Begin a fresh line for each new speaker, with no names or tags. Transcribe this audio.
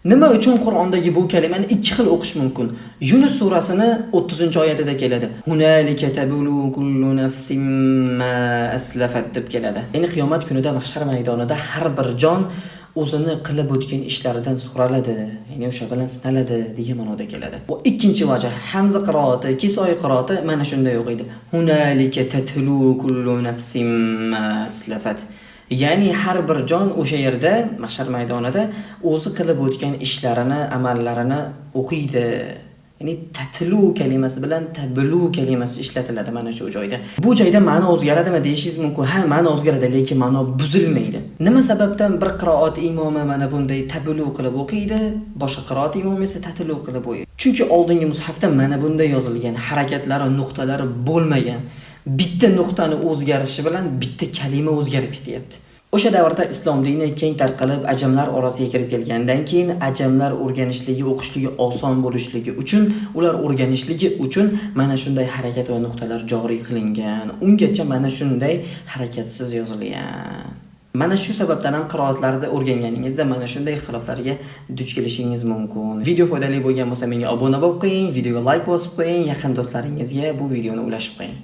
Nima uchun Qur'ondagi bu kalimani ikki xil o'qish mumkin? Yunus surasini 30-oyatida keladi. Hunalika tablu kullu nafsin ma aslafat deb keladi. Ya'ni qiyomat kunida mahshar maydonida har bir jon o'zini qilib o'tgan ishlaridan so'raladi, ya'ni o'sha bilan sinaladi degan ma'noda keladi. Va ikkinchi vajh Hamza qiroati, Kisoy qiroati mana shunday o'qiydi. Hunalika tatlu kullu nafsin ma aslafat. Ya'ni har bir jon o'sha yerda mahshar maydonida o'zi qilib o'tgan ishlarini, amallarini o'qiydi. Ya'ni tatlu kalimasi bilan tablu kalimasi ishlatiladi mana shu joyda. Bu joyda ma'no o'zgaradimi deyishingiz mumkin. Ha, ma'no o'zgaradi, lekin ma'no buzilmaydi. Nima sababdan bir qiroat imomi mana bunday tablu qilib o'qiydi, boshqa qiroat imomi esa tatlu qilib o'qiydi? Chunki oldingi mushafda mana bunday yozilgan, harakatlari, nuqtalari bo'lmagan. Bitta nuqtani o'zgarishi bilan bitta kalima o'zgarib ketyapti. O'sha davrda islom dini keng tarqalib, ajamlar orasiga kirib kelgandan keyin ajamlar o'rganishligi, o'qishligi oson bo'lishligi uchun, ular o'rganishligi uchun mana shunday harakat va nuqtalar joriy qilingan. Ungacha mana shunday harakatsiz yozilgan. Mana shu sababdan ham qiroatlarda o'rganganingizda mana shunday ixtiloflarga duch kelishingiz mumkin. Video foydali bo'lgan bo'lsa, menga obuna bo'lib qo'ying, videoga like bosib qo'ying, yaqin do'stlaringizga bu videoni ulashib qo'ying.